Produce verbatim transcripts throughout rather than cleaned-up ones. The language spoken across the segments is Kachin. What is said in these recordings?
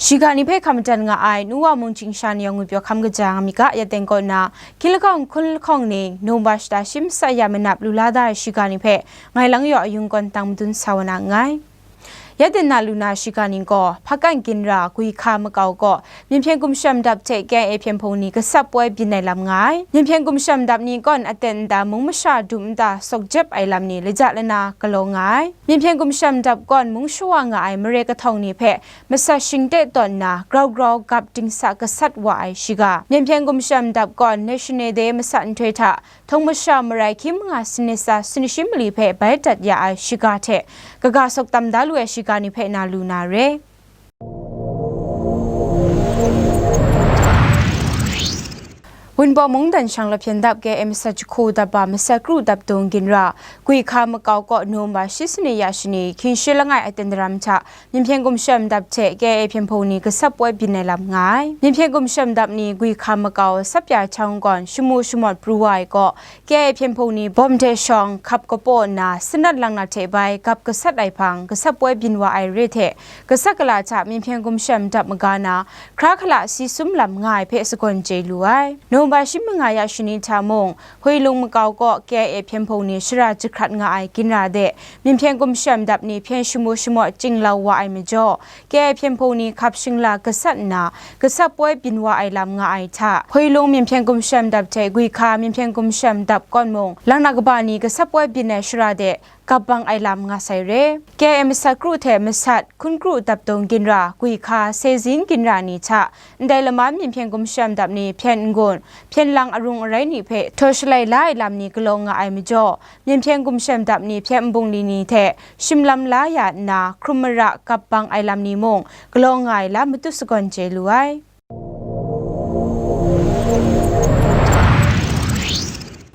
Shiga ni hpe hkam madan nga ai, nu wa mung chying sha ni yawng ngwi pyaw hkam kaja nga mi ga, ya teng kaw na, hkying lahkawng hkun lahkawng ning, November shata shi matsa ya manap lu la da ai shiga ni hpe, ngai lang yaw ayung kawn tang madun sa wa na nngai. Ya teng na lu na shiga ni gaw, Hpakan Ginra, Gwi Hka Makau kaw, Myen Hpyen Gumshem Dap hte K I A hpyen hpung ni gasap poi byin ai lam nga ai. Myen Hpyen Gumshem Dap ni kawn aten nta mung masha dum nta sawk jep ai lam ni laja lana galaw nga ai. Myen Hpyen Gumshem Dap kawn mung shawa nga ai mare kahtawng ni hpe masat shingte tawn nna grau grau gap dingsa gasat wa ai shiga. Myen Hpyen Gumshem Dap kawn National Day masat nhtoi hta, htawng masha marai hkying manga sanit tsa sanit shi mali hpe bai dat ya ai shiga hte, kaga sawk tam da lu ai shiga ni hpe na lu na re. Wunpawng mungdan shanglawt hpyen dap K M sa jahku dap ba masat kru dap dung Ginra, Gwi Hka Makau kaw November shi sanit ya shani, hkying shi langai aten daram hta, Myen Hpyen Gumshem Dap hte K I A hpyen hpung ni gasap poi byin ai lam nga ai. Myen Hpyen Gumshem Dap ni Gwi Hka Makau, Sapya Htaung kawn shamu shamawt pru wa ai kaw, K I A hpyen hpung ni bawm hte shawng hkap kapaw nna, sanat lang na hte bai gap gasat ai hpang, gasap poi byin wa ai re hte, gasat gala hta Myen Hpyen Gumshem Dap maga na, hkra hkala si sum lam nga ai hpe sagawn chye lu ai. November shi manga ya shani hta mung, Hwilung Makau kaw K I A hpyen hpung ni shara jahkrat nga ai Ginra de, Myen Hpyen Gumshem Dap ni hpyen shamu shamawt chyinglau wa ai majaw, K I A hpyen hpung ni hkap shingla gasat nna, gasap poi byin wa ai lam nga ai hta, Hwilung Myen Hpyen Gumshem Dap hte Gwi Hka Myen Hpyen Gumshem Dap kawn mung, lang na kaba ni gasap poi byin ai shara de, gap bang ai lam nga sai re. K I A masat kru hte masat hkun kru dap dung Ginra, Gwi Hka, Sezin Ginra ni hta, ndai laman Myen Hpyen Gumshem Dap ni hpyen n-gun, hpyen lang arung arai ni hpe htaw shalai la ai lam ni galaw nga ai majaw, Myen Hpyen Gumshem Dap ni hpyen nbungli ni hte shim lam la ya nna, hkrum mara gap bang ai lam ni mung galaw nga ai lam matut sagawn chye lu ai.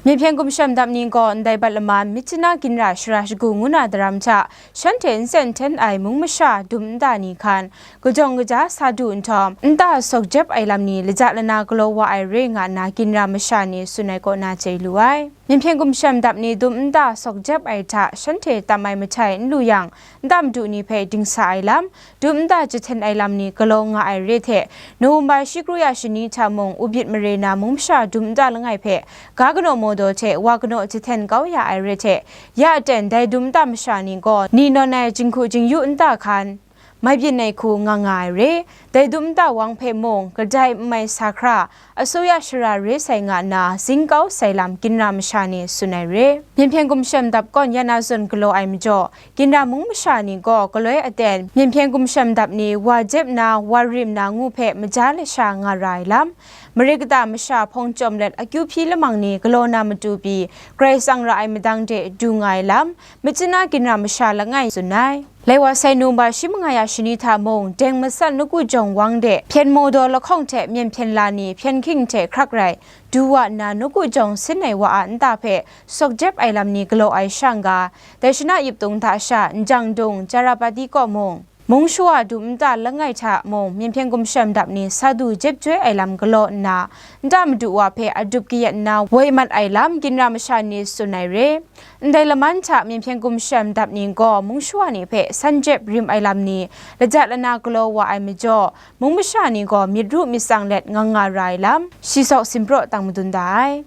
Myen Hpyen Gumshem Dap ni gaw ndai bat laman Myitkyina Ginra shara shagu ngu na daram hta, shanhte n sen hten ai mung masha dum nta ni hkan, kajawng kaja sa du nhtawm, nta sawk jep ai lam ni laja lana galaw wa ai re nga nna Ginra masha ni tsun ai kaw na chye lu ai. Myen Hpyen Gumshem Dap ni dum nta sawk jep ai hta shanhte tam ai mahtai n lu yang, nta madu ni hpe dingsa ai lam, dum nta jahten ai lam ni galaw nga ai re hte, November shi kru ya shani hta mung, Ubit mare na mung masha dum nta langai hpe, ga kanaw mawdaw hte wa kanaw jahten kau ya ai re hte, ya aten dai dum nta masha ni gaw ni nawn ai jinghku jingyu nta hkan, mai byin ai hku nga nga ai re, dai dum nta wang hpe mung, kadai n mai sa hkra, asuya shara re sai nga nna, zing kau sai lam Ginra masha ni tsun ai re. Myen Hpyen Gumshem Dap kawn ya na zawn galaw ai majaw, Ginra mung masha ni gaw galoi aten Myen Hpyen Gumshem Dap ni wa jep na, wa rim na ngu hpe maja lasha nga ra ai lam, mare kata masha hpawng chyawm let akyu hpyi lamang ni galaw na matu pyi, Karai Kasang ra ai madang de du nga ai lam, Myitkyina Ginra masha langai tsun ai. Lai wa sai November shi manga ya shani hta mung, Deng Masat Nawku Jawng wang de, hpyen mawdaw lahkawng hte myen hpyen la ni hpyen hking hte hkrak rai, du wa nna Nawku Jawng sin ai wa a nta hpe sawk jep ai lam ni galaw ai shang ga, dai shana yip tung hta sha, Njang Dung, Charapati kaw mung, mung shawa dum nta langai hta mung, Myen Hpyen Gumshem Dap ni sa du jep joi ai lam galaw nna, nta madu wa hpe adup kayat nna woi mat ai lam Ginra masha ni tsun ai re. Ndai laman hta Myen Hpyen Gumshem Dap ni gaw mung shawa ni hpe san jep rim ai lam ni laja lana galaw wa ai majaw, mung masha ni gaw myit ru myit tsang let nga nga ra ai lam, shi sawk simpraw tang madun da ai.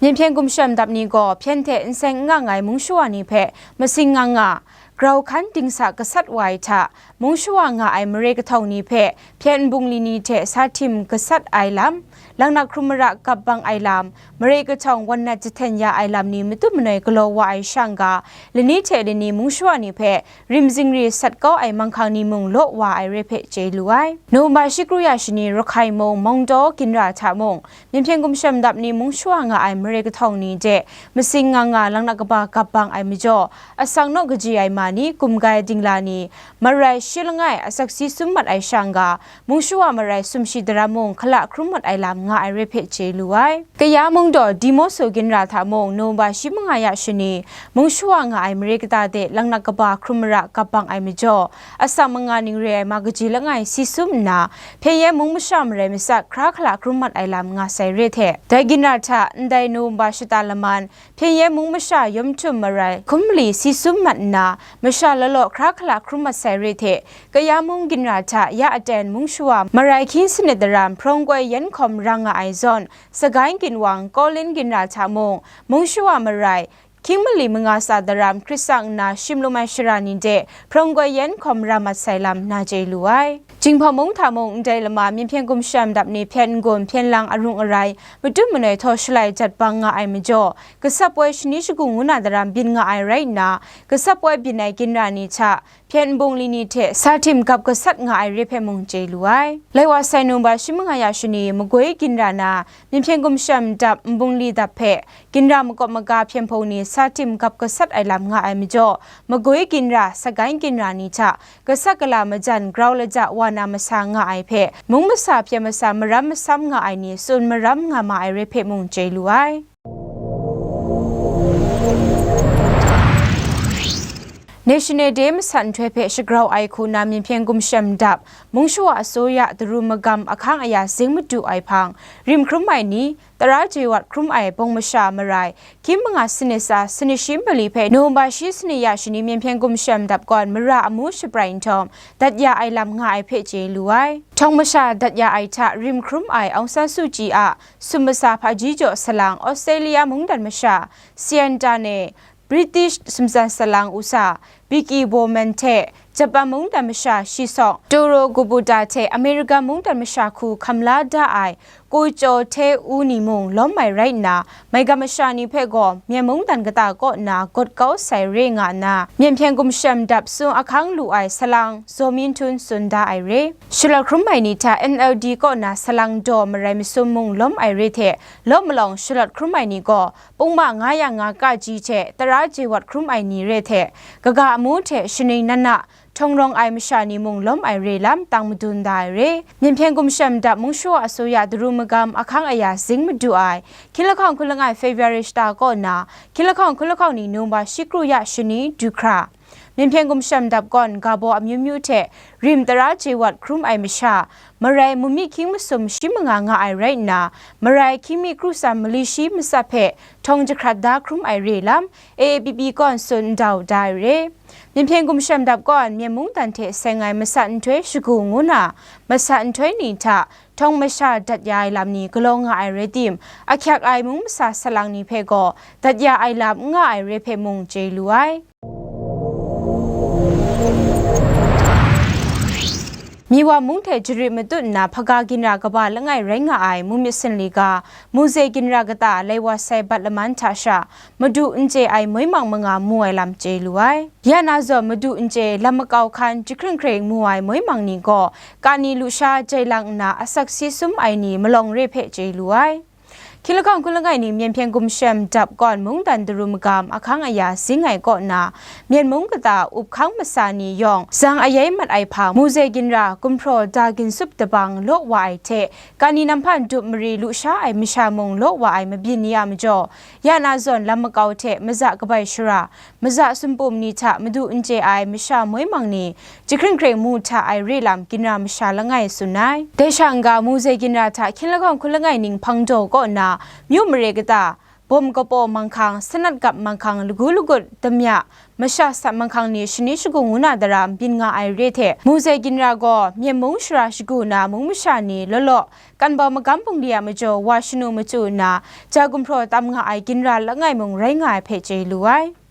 Myen Hpyen Gumshem Dap ni gaw hpyen hte n seng n nga ai mung shawa ni hpe masing nga nga, grau hkan dingsa gasat wa ai hta, mung shawa nga ai mare kahtawng ni hpe hpyen nbungli ni hte sa htim gasat ai lam, langnak hkrum mara gap bang ai lam, mare kahtawng wan nat jahten ya ai lam ni matut manoi galaw wa ai shang ga, lani hte lani mung shawa ni hpe rim zingri sat kau ai manghkang ni mung law wa ai re hpe chye lu ai. November shi kru ya shani Rakhai mung, Mawngdaw Ginra hta mung, Myen Hpyen Gumshem Dap ni mung shawa nga ai mare kahtawng ni de masing nga nga langnak kaba gap bang ai majaw, asak naw kaji ai ma ni, gumgai dingla ni, marai shi langai asak si sum mat ai shang ga, mung shawa marai sumshi daram mung hkala hkrum mat ai lam nga ai re hpe chye lu ai. Kaya mung Daw Dimoso ginra hta mung November shi manga ya shani, mung shawa nga ai mare kata de langnak kaba hkrum mara kap bang ai majaw, asak manga ning re ai ma kaji langai si sum nna, Hpyen Yen mung masha marai matsat hkra hkala hkrum mat ai lam nga sai re hte, dai ginra hta ndai November shata laman, Hpyen Yen mung masha yawm htum marai hkum mali si sum mat nna, masha law law hkra hkala hkrum mat sai re hte, Kaya mung ginra hta ya aten mung shawa marai hkying sanit daram hprawng koi yen hkawm ra nga ai zawn, Sagaing ginwang Kawlin ginra hta mung, mung shawa marai hkying mali manga tsa daram hkrit tsang nna shim lum ai shara ni de hprawng koi yen hkawm ra mat sai lam na chye lu ai. Jinghpaw mung hta mung ndai lama Myen Hpyen Gumshem Dap ni hpyen n-gun hpyen lang arung arai, matut manoi htaw shalai jat bang nga ai majaw, gasap woi shani shagu ngu na daram byin nga ai rai nna, gasap woi byin ai ginra ni hta hpyen nbungli ni hte sa tim gap gasat nga ai re hpe mung chye lu ai. Lai wa sai November shi manga ya shani, Magwi ginra na Myen Hpyen Gumshem Dap nbungli dap hpe ginra makawp maga hpyen hpung ni sa tim gap gasat ai lam nga ai majaw, Magwi ginra, Sagaing ginra ni hta gasat gala majan grau laja wa na masa nga ai hpe, mung masa pyi masa maram masam nga ai ni tsun maram nga ma ai re hpe mung chye lu ai. National Day masat nhtoi hpe shagrau ai hku na Myen Hpyen Gumshem Dap, mung shawa asuya daru magam ahkang aya zing madu ai hpang, rim hkrum ai ni, tara jewat hkrum ai bawng masha marai, hkying manga sanit tsa sanit shi mali hpe November shi sanit ya shani Myen Hpyen Gumshem Dap kawn mara amu shabrai nhtawm, dat ya ai lam nga ai hpe chye lu ai. Htawng masha dat ya ai hta rim hkrum ai Aung San Suu Kyi a sum masa hpaji jaw salang, Australia mungdan masha, Sienta ne, British sumtsan salang usa, Vicky Bowman hte, Japan mungdan masha Shisaw, Toru Kubota hte American mungdan masha hku hkam la da ai, Ko Cho Te U ni mung lawm ai rai nna, maigan masha ni hpe gaw, Myen mungdan kata kaw nna gawt kau sai re nga nna, Myen Hpyen Gumshem Dap sung ahkang lu ai salang, Zaw Min Htun tsun da ai re. Shalawt hkrum ai ni hta N L D kaw na salang daw marai masum mung lawm ai re hte, lawt malawng shalawt hkrum ai ni gaw, pungma nga ya nga kaji hte tara jewat hkrum ai ni re hte, kaga amu hte shaning nana htawng rawng ai masha ni mung lawm ai re lam tang madun da ai re. Myen Hpyen Gumshem Dap mung shawa asuya daru magam ahkang aya zing madu ai, hkying lahkawng hkun langai February shata kaw na, hkying lahkawng hkun lahkawng ni November shi kru ya shani du hkra, Myen Hpyen Gumshem Dap kawn ga baw amyu myu hte rim tara jewat hkrum ai masha, marai mumi hkying masum shi manga nga ai rai nna, marai hkying mi kru tsam mali shi matsat hpe htawng jahkrat da hkrum ai re lam, A A P P kawn tsun ndau da ai re. Myen Hpyen Gumshem Dap kawn Myen mungdan hte seng ai masat nhtoi shagu ngu na, masat nhtoi ni hta htawng masha dat ya ai lam ni galaw nga ai rai tim, ahkyak ai mung masa salang ni hpe gaw dat ya ai lam n nga ai re hpe mung chye lu ai. Miwa mung hte jarit matut nna hpaga ginra kaba langai rai nga ai Mumyit Sinli ga, Muze ginra kata Laiwa Sai bat laman hta sha, Madu n chye ai moi mang manga mu ai lam chye lu ai. Ya na zawn Madu n chye lam makau hkan jahkring hkring mu ai moi mang ni gaw, kani lusha jai lang nna asak si sum ai ni malawng re hpe chye lu ai. Hkying lahkawng hkun langai ni Myen Hpyen Gumshem Dap kawn mungdan daru magam ahkang aya zing ai kaw na, Myen mung kata up hkang masa ni yawng zang ayai mat ai hpang, Muze ginra gumhpraw da ginsup dabang law wa ai hte, kani namhpa ndup mari lusha ai masha mung law wa ai mabyin ni a majaw, ya na zawn lam makau hte maza kabai shara, maza sumpum ni hta Madu n chye ai masha moi mang ni, jahkring hkring mu hta ai re lam ginra masha langai tsun ai. Dai sha n-ga, Muze ginra hta hkying lahkawng hkun langai ning hpang daw kaw nna, myu mare kata, bawm kapaw manghkang, sanat gap manghkang, lagu lagut damya, masha sat manghkang ni shani shagu ngu na daram byin nga ai re hte, Muze ginra gaw Myen mung shara shagu na mung masha ni law law, kanbau magam bungli a majaw wa shanu machyu nna, ja gumhpraw tam nga ai ginra langai mung rai nga ai hpe chye lu ai.